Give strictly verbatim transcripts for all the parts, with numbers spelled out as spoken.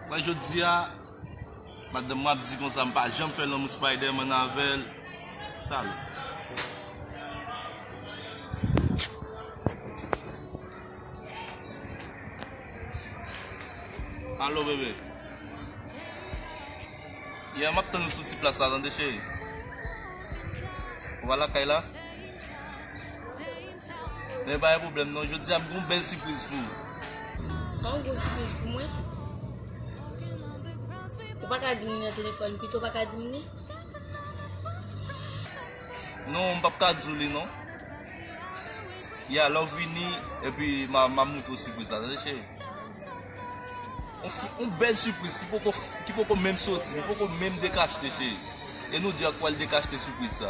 Mwen jodi a, madanm mwen ap di konsa m pa janm fè lanmou Spider-Man avè l. Talè. Alo, bebe. Yeah, m ap tann ou sou ti plas la, tande, cheri. Ou pa lakay la? Men pa gen pwoblèm, non. Jodi a, m gen yon bèl sipriz pou ou. Pa yon gwo sipriz pou mwen? Ou pa ka di m li nan telefòn, pito w pa ka di m li? Non, m p ap ka di w li, non. Ya, lè w vini, epi m a, m a montre w sipriz la, tande, cheri. Yon fi, yon bèl sipriz ki poko, ki poko menm soti, li poko menm dekachte, cheri. E nou de a k pral dekachte sipriz sa.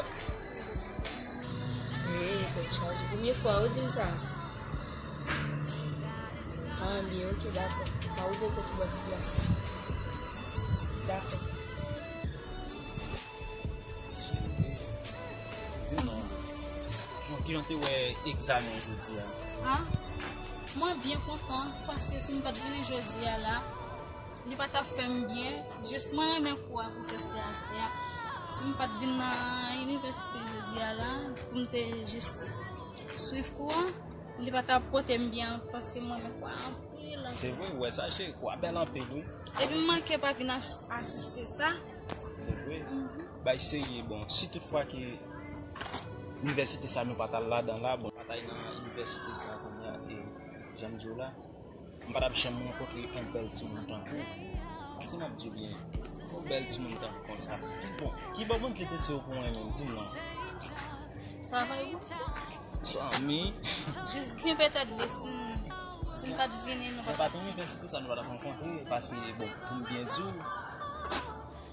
Hey, tèt chaje. Premye fwa ou di m sa. Ah, byen, ok, dakò. M a rive kote bò ti plas la. Dakò. Cheri, di m non. Bon, kijan w te wè egzamen jodi a? Ah, mwen byen kontan, paske si m pa t vini jodi a la, li pa t ap fè m byen. Jis mwen renmen kou a pwofesè a fè a. Si m pa t vin nan inivèsite jodi a la, pou m te jis swiv kou a, li pa t ap pote m byen, paske mwen renmen kou a anpil, anpil. Se vre, ou wè sa, cheri, kou a bèl anpil, wi. Epi m manke pa vin as-, asiste sa. Se vre. Mhm. Bay serye, bon, si tout fwa ke inivèsite sa nou pa t al ladan la, bon, pa t al nan inivèsite sa kounye a, e, jan m di w la, m pa t ap janm rankontre yon bèl timoun tankou w. Paske m ap di w byen, yon bèl timoun tankou konsa. Bon, kibò Bondye te se w pou mwen menm, di m non. Travay Bondye. Zanmi. Jis byen petèt li si, si m pa t vini, nou pa t ap. Se pa t inivèsite sa nou pa t ap rankontre, paske, bon, pou m byen di w,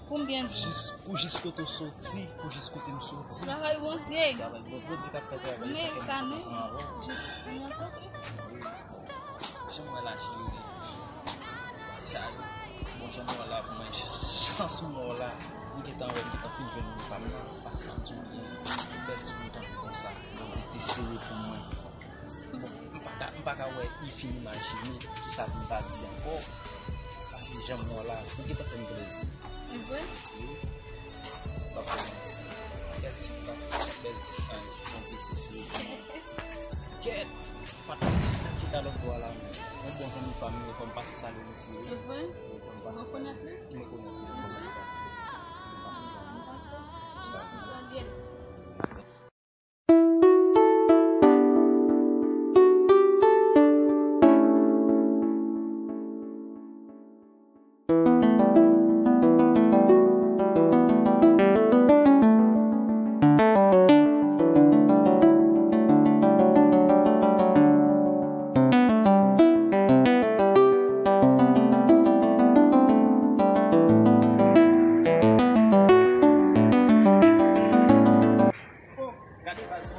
pou m byen di w. Jis, pou jis kote w soti, pou jis kote m soti. Travay Bondye. Travay Bon-, Bondye k ap fè travay sa, men sa, men jis pou m rankontre. Jan m wè la, cheri. Sa, bon, jan m wè la, pou mwen, jis, jis nan sou mò la, m gentan wè, m gentan fin jwenn moun pa m nan, paske m ap di w byen, yon bèl timoun tankou konsa, Bondye te sere pou mwen. Bon, m pa ka, m pa ka wè, li fin imajine kisa pou m ta di ankò. Paske jan m wè w la, ou gentan fè m plezi. E vre? Wi. M p ap fè w manti. Bèl ti, bèl ti anj, Bondye te sere pou mwen. Kèt! Patnè, sa ki ta lòt bò a la menm. Yon bon zanmi pa m, fò m pase salye misye, wi. E vre? Wi, fò m pase salye. Ou rekonèt li? M rekonèt li. Ou si? Fò m pase salye. M pase. Jis pou salye l.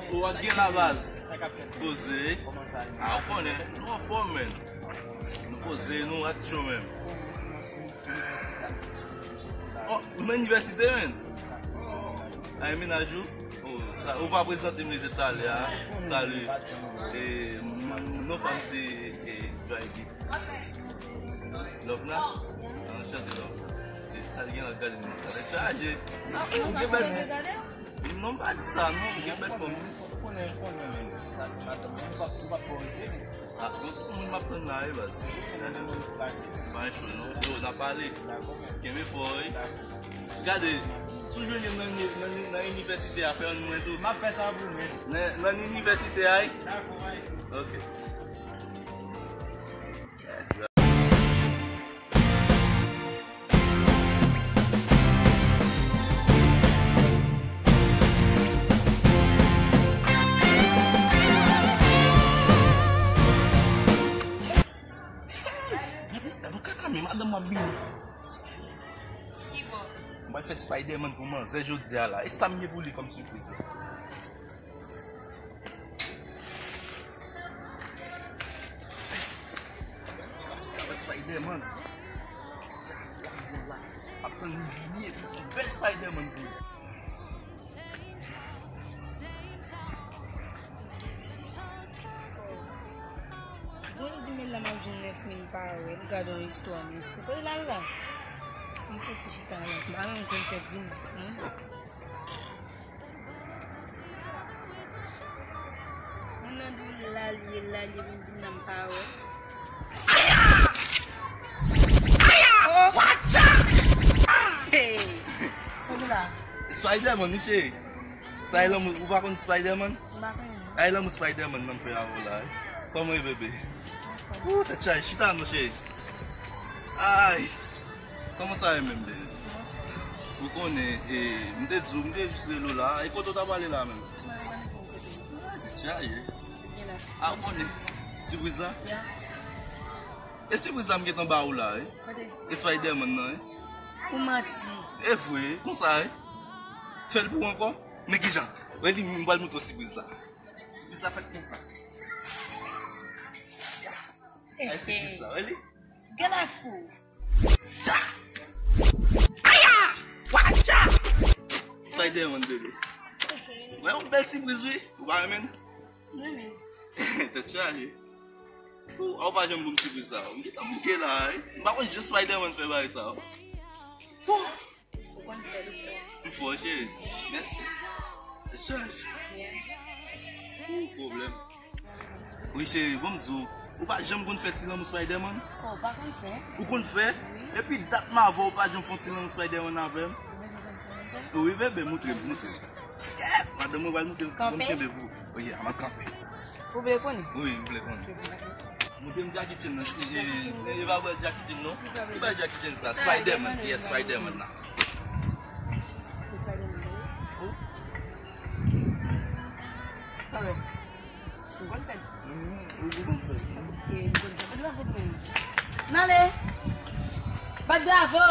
Ou ak gen la baz. Poze. A, ou konnen, nou anfòm, men. Nou poze, nou ak cho menm. Oh, ou nan inivèsite, men. Ay, mennaj ou? Oh, sa, ou pa prezante m li de talè a. Salut. E, m, non pa m se, e, Dry Deep. Love la? Anchante, love. E, sa li gen la gade m, sa tèt chaje. Sa, ou gen bèl. Non, m pa di sa, non, m gen bèl fanm. Ou konnen, ou konnen, men. Sa se madanm mwen, ou p ap, ou p ap kòrije li. Ah, bon, tout moun m ap tann la, wi, baz. Pa gen cho, non. Yo, n a pale. Kenbe fò, wi. Gade, si w jwenn youn nan, nan, nan inivèsite a, fè youn mwen tou. M ap fè sa pou mwen. Nan, nan inivèsite a, wi. Ok. Gade, gade yon kaka, men madanm mwen ap vini. Mwen fè Spider-Man pou manzè jodi a la. E sa m gen pou li kòm sipriz la? Sa fè Spider-Man. Ap tann li vini epi fè bèl Spider-Man pou li. Bon, li di men la m al Vin nèf mil pa wè l, gade yon istwa mesye. Kote l al la? M fè ti chita la. M pa menm konn fè grimas non. Moun nan di w lalye, lalye, vin di m nan m pa wè. Oh! Hey! Sa ki la? Spiderman, wi cheri. Sa e lanmou, ou pa konn Spiderman? M pa konnen. Ay, lanmou Spiderman nan m fè avè w la, wi. Kòman e, bebe? Ou tèt chaje, chita non, cheri. Ay! Kòman sa ye menm, bebe? Ou konnen, e, m te di w, m te jis rele w la. E kote w ta prale la menm? Tèt chaje. A, ou konnen. Sipriz la? E sipriz la m gentan ba ou la, wi. Kote? E Spiderman nan, wi. Ou manti. E vre, konsa, wi. Fè l pou ou ankò. Men kijan? Wè li, m pral montre w sipriz la. Sipriz la fèt konsa. Ay, sipriz la, wè li? Gade fou. Tcha! Aya! Wacha! Spiderman, bebe. Wè, yon bèl sipriz, wi. Ou pa renmen? Mwen menm. Tèt chaje. Ou, ou pa janm ban m sipriz sa. M gentan bouke la, wi. M pa konn jan Spiderman fè bagay sa. Ou konn fè l, ou fè. M fò, cheri. Mèsi. Tèt chaje. Ou pwoblèm. Wi, cheri, bon, m di w. Ou pa janm konn fè ti lanmou Spiderman? Oh, ou pa konn fè? Ou konn fè? Wi. Epi dat m avè w, ou pa janm fè yon ti lanmou Spiderman avè m? Ou bezwen konn sa, montre m? Wi, bebe, montre m, montre m. Kèt, madanm mwen pral montre m, m kenbe pou ou. Wi, a, m ap kanpe. Ou vle konnen? Wi, m vle konnen. Montre m Jackie Chan nan. E, e, e pa bwè Jackie Chan, non. Ki bagay Jackie Chan sa? Spiderman. Yes, Spiderman nan. Spiderman, wi. Wi. Kòrèk. M konn fè l. Mhm, ou, ou konn fè l. Ok, m konn fè l. Bat bravo pou mwen. N ale. Bat bravo.